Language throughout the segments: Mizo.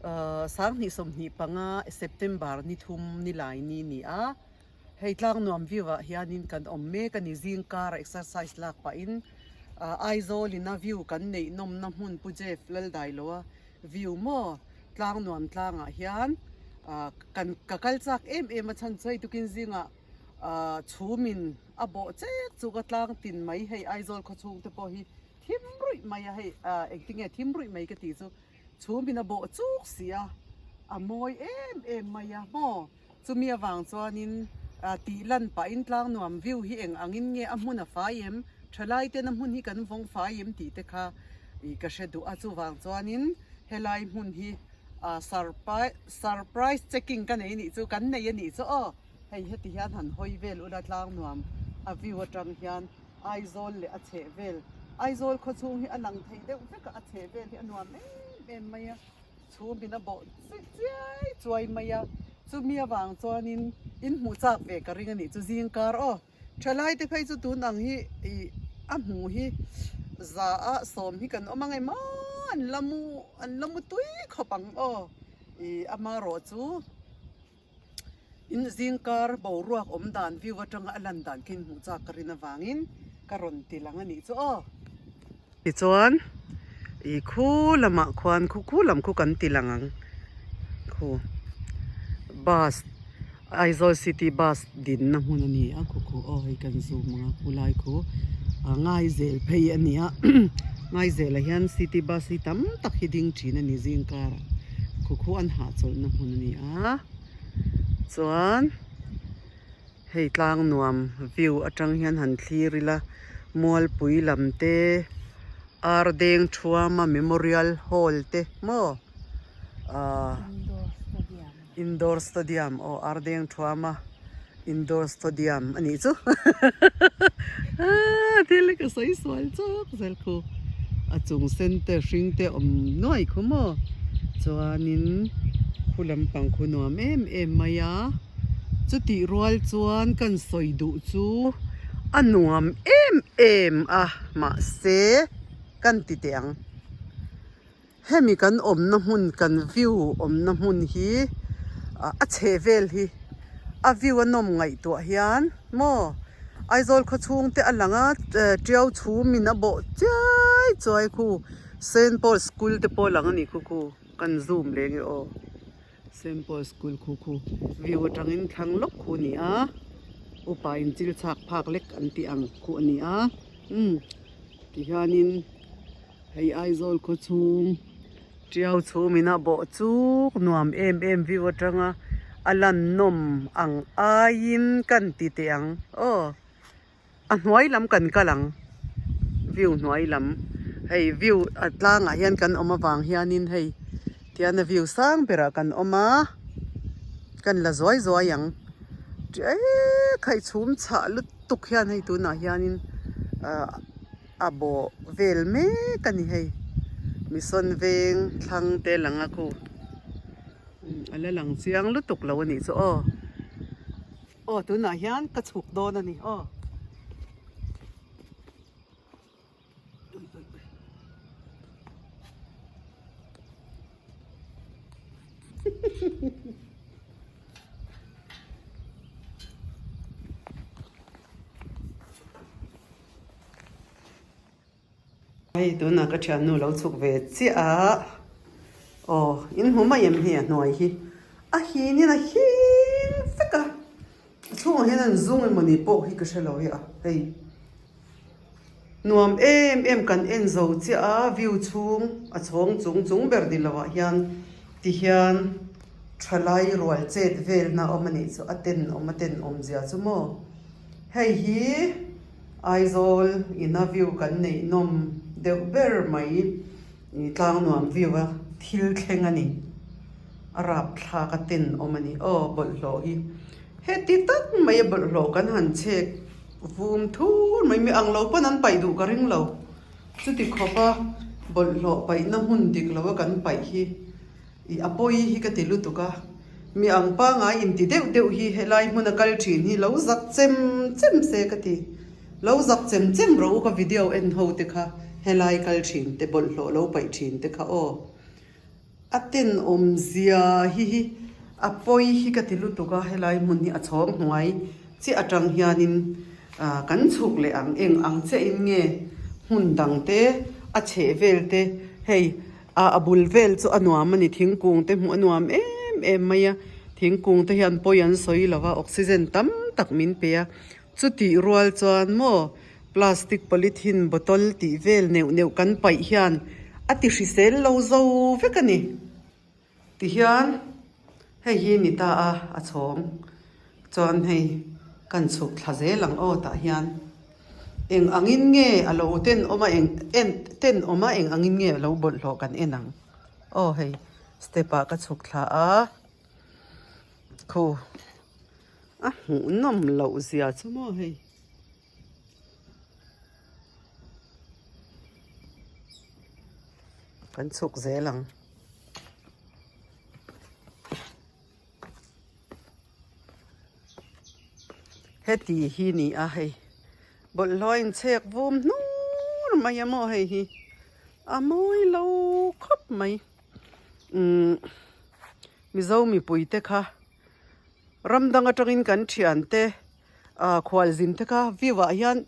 25 September ni thum ni lai ni ni a, hei Tlangnuam view ah hianin kan awm mek a ni, zing kar exercise lak pahin Aizawl ina view kan neih nawmna hmun Pu Jeff Laldailoa view maw Tlangnuam tlangah hian kan ka kal chak em em a chhan chu hei tukin zingah chhumin a bawh chek chuk a tlang tin mai hei Aizawl khawchhung te pawh hi thim ruih mai a hei engtinge thim ruih mai ka tih chu Chhum in a bawh chuk si a, a mawi em em mai a maw? Chumi avang chuanin tih lan pahin tlang nuam view hi eng angin nge a hmun a fai em, thalai ten a hmun hi kan vawng fai em tih te kha ka hre duh a, chuvang chuanin helai hmun hi surprise checking ka nei nih chu, kan nei a nih chu aw, hei heti hian han hawi vel ula tlang nuam a view atang hian. Aizawl leh a chheh vel, Aizawl khaw chhung hi a lang thei deuh vek a, a chheh vel hi a nuam em em mai a, chhum in a bawh chiai chuai mai a, chumi avang chuanin in hmuh chak ve ka ring a nih chu zing kar aw, thalai te phei chu tun ang hi ih a hmuh hi za a sawm hi kan awm ang em aw an la mu an la mu tui khawp ang aw ih amarawh chu. In zingkar boruak awm dan view atanga a lan dan khi in hmuh chak ka rin avangin ka rawn ti lang a nih chu aw. Tichuan ih khu lamah khuan khu khu lam khu kan ti lang ang khu bus Aizawl city bus dinna hmun a ni a khu khu aw hei kan zoom ang a khu lai khu a Ngaizel phei a ni a Ngaizelah hian city bus hi tam tak hi ding thin a ni zingkarah khu khu an hahchawlhna hmun a ni a chuan hei tlang nuam view atang hian han thlir ila Mualpui lam te Ardeng Thuama Memorial Hall te maw ahh. Indoor stadium aw Ardeng Thuama indoor stadium a nih chu aaa thil hi ka sawi sual chawk zel khu a chung sen te hring te awm nuai khu maw chuanin khu lampang khu nuam em em mai a chutih rual chuan kan sawi duh chu a nuam em em a mahse kan ti teh ang. Hemi kan awmna hmun kan view awmna hmun hi a chheh vel hi a view a nawm ngaihtuah hian maw Aizawl khaw chhung te a lang a tiau chhum in a bawh chiai chuai khu Saint Paul school te pawh a lang a ni khu khu kan zoom leh nge aw Saint Paul school khu khu view atangin thlang lawk khu a ni a upa in chil chhak phak lek an tih ang khu a ni a umm tihianin. Hei Aizawl khaw chhung tiau chhum ina bawh chuk nuam em em view atanga a lan nawm ang aiin kan ti teh ang aw a hnuai lam kan kal ang view hnuai lam hei view a tlangah hian kan awm avang hianin hei tihian a view sang berah kan awm a kan la zuai zuai ang eee khaih chhum chhah lutuk hian hei tunah hianin ah. A bawh vel mek a ni hei Mission veng thlang te lang a khu a la lang chiang lutuk lo a nih chu aw aw tunah hian ka chhuk dawn a ni aw. Hei tunah ka thiannu lo chhuk ve chiah a, aw in hmu mai em hi a hnuai hi a hin in a hing vek a, a chhungah hian an zung emawni pawh hi ka hre lo hi a hei nuam em em kan en zo chiah a view chhung a chhawng chung chung ber ni lovah hian tihian thalai rual chet velna a awm a nih chu a tenawm a tenawm zia chu maw. Hei hi Aizawl ina view kan neih nawm deuh ber mai tlang nuam view a thil thleng a ni. A rapthlak a tenawm a ni. Aw bawlhhlawh hi heti tak mai a bawlhhlawh kan han chhek vum thur mai mi ang lo pawn an paih duh ka ring lo. Chuti khawp a bawlhhlawh paihna hmun dik lo a kan paih hi. Ih a pawi hi ka ti lutuk a, mi ang pangai inti deuh deuh hi helai hmuna kal thin hi lo zak chem chem se ka ti. Lo zak chem chem rawh u ka video en ho te kha helai kal thin te bawlhhlawh lo paih thin te kha aw. A tenawm zia hi hi a pawi hi ka ti lutuk a helai hmun hi a chhawng hnuai chiah atang hianin ah kan chhuk leh ang eng ang chiah in nge hmun dang te a chheh vel te hei ah a bul vel chu a nuam a ni thingkung te hmuh a nuam em em mai a thingkung te hian pawi an sawi lo va oxygen tam tak min pe a chutih rual chuan maw Plastic polythene bottle tih vel neuh neuh kan paih hian a ti hrisel lo zo vek a ni. Tihian hei hi ni ta a, a chhawng chuan hei kan chhuk thla zel ang aw tah hian eng angin nge a lo ten awm a eng en ten awm a eng angin nge a lo bawlhhlawh kan en ang aw hei step ah ka chhuk thla a khu a hmuhnawm loh zia chu maw hei. Kan chhuk zel ang. Heti hi ni a hei bawlhhlawh a inchhek vum hnur mai a maw hei hi a mawi lo khawp mai umm Mizo mipui te kha ram dang atangin kan thiante Ah khualzin te kha view ah hian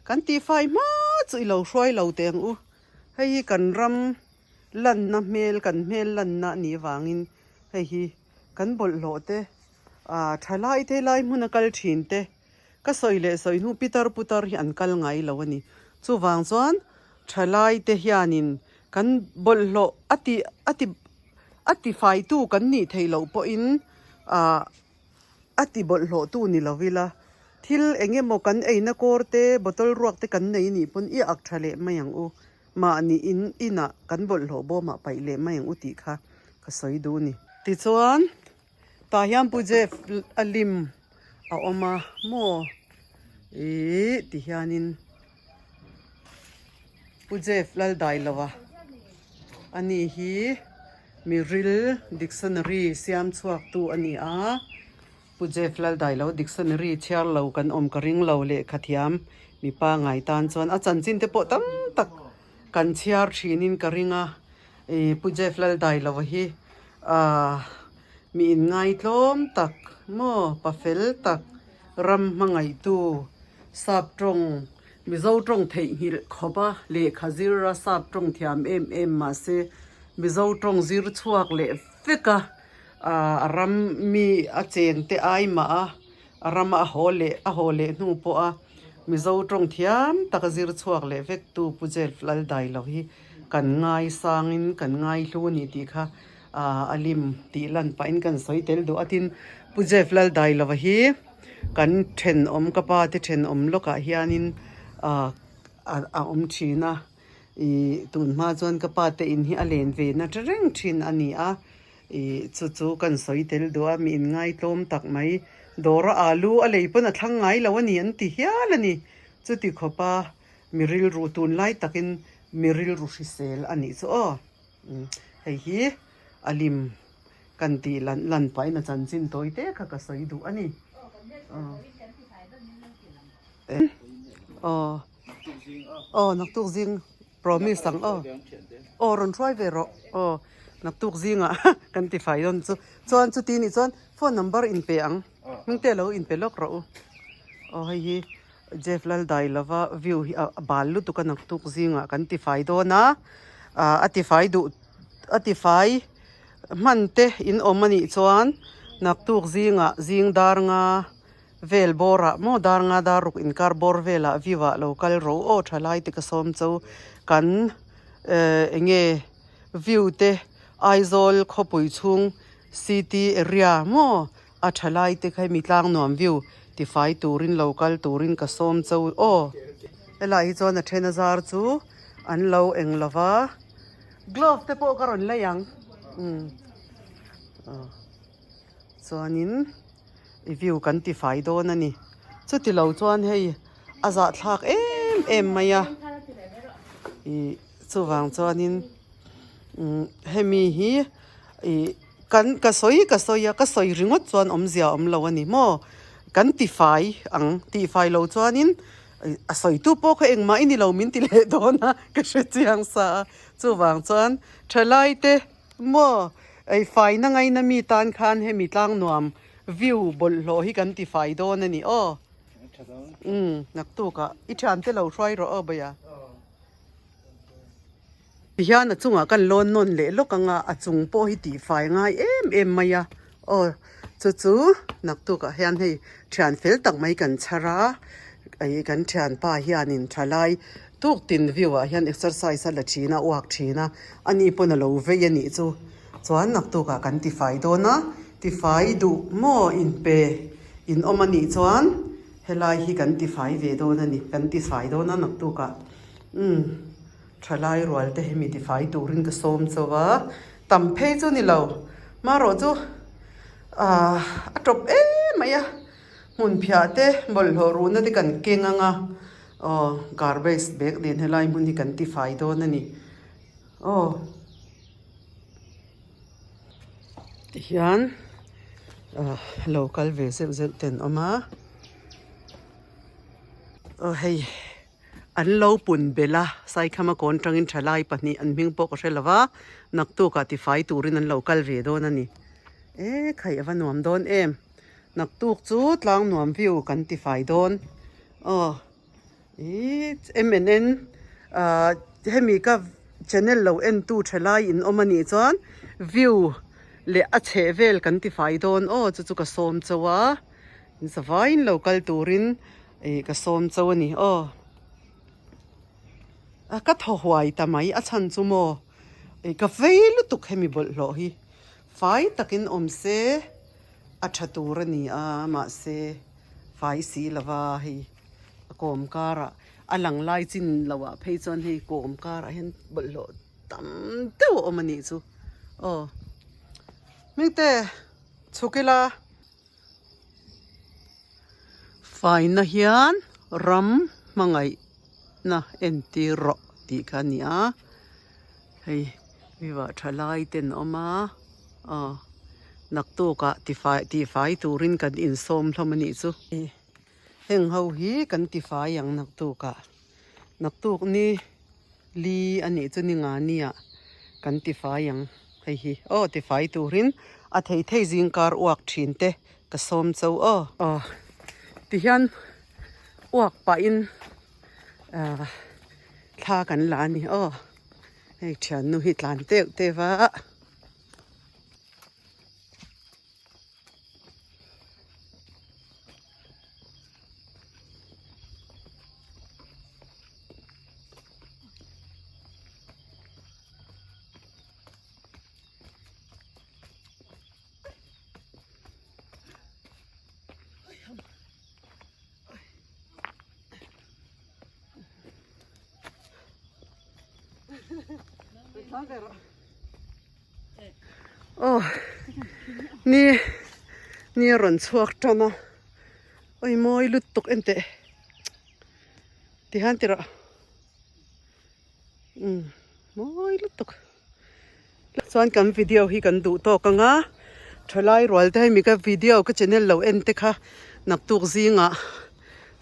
kan tihfai hma chu i lo hruai lo teh ang u. Hei hi kan ram lanna hmel kan hmel lanna a nih avangin hei hi kan bawlhhlawh te ah thalai te lai hmuna kal thin te ka sawi leh sawi hnu pitar putar hi an kal ngai lo a ni. Chuvang chuan thalai te hianin kan bawlhhlawh a ti a ti a tifaitu kan nih theih loh pawhin ah. A ti bawlhhlawhtu ni lo ila, thil eng emaw kan eina kawr te, bottle ruak te kan nei nih pawn i ak tha leh mai ang u. Mahni in inah kan bawlhhlawh bawmah paih leh mai ang u tih kha ka sawi duh ni. Tichuan, tah hian Pu Jeff a lim a awm a maw? Ih ti hianin Pu Jeff Laldailova a ni hi. Miril dictionary siam chhuaktu a ni a, Pu Jeff Laldailo dictionary chhiar lo kan awm ka ring lo lehkha thiam mipa ngai tan chuan a chanchin te pawh tam tak kan chhiar thinin ka ring a, ih Pu Jeff Laldailo hi ah mi inngai tlawm tak maw pa fel tak ram hmangaihtu sap tawng Mizo tawng theihnghilh khawp a, lehkha zir a sap tawng thiam em em mahse Mizo tawng zir chhuak leh vek a, a ram mi a cheng te ai mah a, a rama a haw leh a haw leh hnu pawh a Mizo tawng thiam taka zir chhuak leh vek tu Pu Jeff Laldailo hi kan ngai sangin kan ngai hlu a ni tih kha a lim tih lan pahin kan sawi tel duh a tin Pu Jeff Laldailova hi. Kan thenawm ka pa te thenawm lawkah hianin ah a awm thin a ih tun hma chuan ka pa te in hi a len ve na ta reng thin a ni a ih chu chu kan sawi tel duh a mi in ngaitlawm tak mai dawr a alu a lei pawn a thlang ngai lo a ni an ti hial a ni chuti khawpa mi rilru tunlai takin mi rilru hrisel a nih chu aw hei hi a lim. Kan tih lan lan pahin a chanchin tawi te kha ka sawi duh a ni. Aw aw naktuk zing promise ang aw aw rawn hruai ve rawh aw naktuk zingah kan ti fai dawn chu chuan chuti nih chuan phone number in pe ang hming te lo in pe lawk rawh u aw hei hi Jeff Laldailova view hi a bal lutuk a naktuk zingah kan ti fai dawn a a ti fai duh a ti fai. Hman te in awm a nih chuan naktuk zingah zing dar nga vel bawrah maw dar nga dar ruk inkar bawr velah view ah lo kal ro aw tha lai te ka sawm cho kan eh eng nge view te Aizawl khawpui chhung city area maw a tha lai te kha hemi tlang nuam view tifai turin lo kal turin ka sawm cho aw helai hi chuan a then a zar chu an lo eng lova. Glove te pawh ka rawn lei ang umm aw chuanin i view kan ti fai dawn a ni chuti lo chuan hei a zahthlak em em mai a ih chuvang chuanin umm hemi hi ih kan ka sawi ka sawi a ka sawi ringawt chuan awmzia a awm lo a ni maw kan ti fai ang tihfai lo chuanin. A sawitu pawh kha engmah i ni lo min ti leh dawn a, ka hre chiang sa a. Chuvang chuan thalaite. Maw ei faina ngaina mi tan khan hemi tlang nuam view bawlhhlawh hi kan ti fai dawn a ni aw. Umm naktukah i thiante lo hruai rawh aw bawia. Tihian a chungah kan lawn nawn leh lawk anga a chung pawh hi tihfai ngai em em mai a aw chu chu naktukah hian hei thian fel tak mai kan chhar a ih kan thianpa hianin thalai tuk tin view ah hian exercise a la thin a uak thin a ani pawn a lo vei a nih chu chuan naktukah kan tifai dawn a tifai duh maw inpe in awm a nih chuan helai hi kan tifai ve dawn a ni kan tifai dawn a naktukah umm. Thalai rual te hi mi tifai turin ka sawm chauh a, tam phei chu ni lo. Marawh chu ahh a tawp em mai a, hmun phiah te bawlhhlawh ruhna te kan keng ang a, aw garbage bag nen helai hmun hi kan tifai dawn a ni aw. Tihian ahh lo kal ve zeuh zeuh te an awm a, aw hei. An lo pun belh a, Saikhama kawn tangin thalai pahnih an hming pawh ka hre lo va, naktukah tifai turin an lo kal ve dawn a ni. E khaih a va nuam dawn em! Naktuk chu tlang nuam view kan tifai dawn. Aw ih MNN ah hemi ka channel lo entu thalai in awm a nih chuan view leh a chheh vel kan tifai dawn aw chu chu ka sawm chauh a, zavaiin lo kal turin Ih ka sawm cho a ni aw. A ka thaw huai ta mai a chhan chu maw ih ka vei lutuk hemi bawlhhlawh hi fai takin awm se a tha tur a ni a mahse fai si lova hei a kawm karah a lang lai chin loh ah phei chuan hei kawm karah hian bawlhhlawh tam deuh a awm a nih chu aw Hmingte chhuk ila. Faina hian ram hmangaihna entir rawh tih kha a ni a, hei miva tha lai te an awm a, aw naktukah tifai tihfai turin kan insawm hlawm a nih chu. Heng ho hi kan tifai ang naktukah naktuk ni li a nih chu ni nga nia kan tifai ang hei hi aw tifai turin a thei thei zing kar uak thin te ka sawm cho aw. Aw tihian uak pahin ah thla kan la a ni aw hei thiannu hi tlan teuh teuh a. Aw ni ni a rawn chhuak tan a awi mawi lutuk enteh tihian ti rawh umm mawi lutuk chuan kan video hi kan duh tawk ang a thalai rual te hemi ka video ka channel lo en te kha naktuk zingah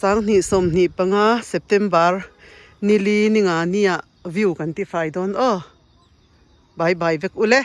sanghnih 25 September nili ni nga nia view kan tifai dawn aw bye bye vek ule.